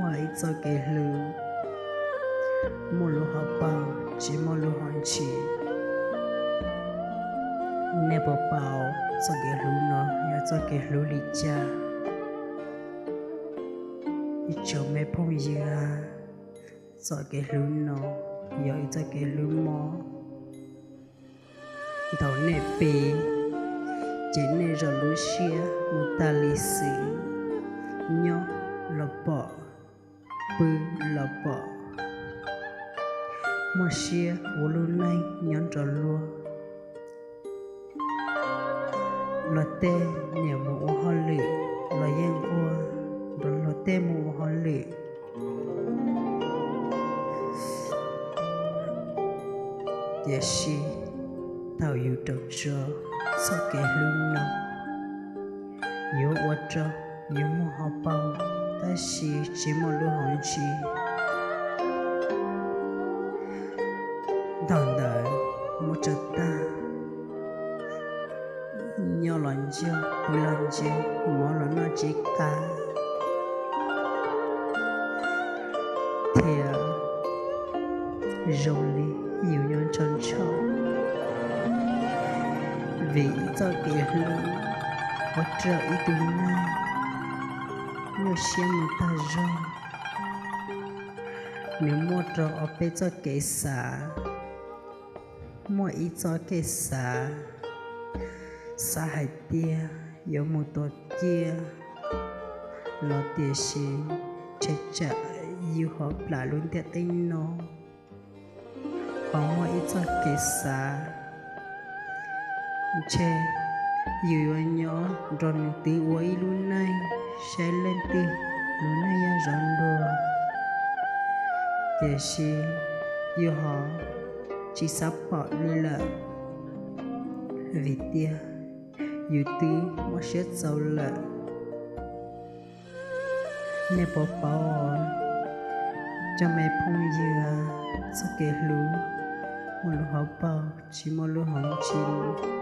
Muaj ib txoj kev hlub, muaj lub hauv paug, tsis muaj lub hauv ntsis. Nej puas paub txoj kev hlub no yog txoj kev hlub li cas? Ib tsoom me phooj ywg, txoj kev hlub no yog ib txoj kev hlub mob. Thaum nej pib, ces nej zoo lub siab mus tag li xwb, nyob los pom, pw los pom, muaj siab ua lub neej nyob nrog luag. Luag tej niam mus ua hauj lwm los yeej ua nrog luag tej mus ua hauj lwm. Tiam sis thaum yus rau tso txoj kev hlub no, yuav ua rau yus muaj hauv paug, tab sis tsis muaj lub hauv ntsis. Thaum ntawd muab tso tag, nyob los ntsiag, pw los ntsiag, mov los noj tsis qab, thiab zoo li yus yuav ntshaw ntshaw. Vim ib txoj kev hlub ua rau ib tug neeg nyuaj siab mus tag zog. Nws muaj rau ob peb txoj kev xav. Muaj ib txoj kev xav, xav hais tias yuav mus tua ciaj los, tiam sis ntshe tsam yus ho plam lub ntiaj teb no. Ho muaj ib txoj kev xav, ntshe yus yuav nyob nrog nws twv ua ib lub neej, saib leej twg lub neej yog zoo dua. Tiam sis yus ho tsis xav pom li lawm, vim tias yus twb muaj siab txaus lawm. Nej puas paub, cov me phooj ywg, txoj kev hlub muaj lub hauv paug, tsis muaj lub hauv ntsis.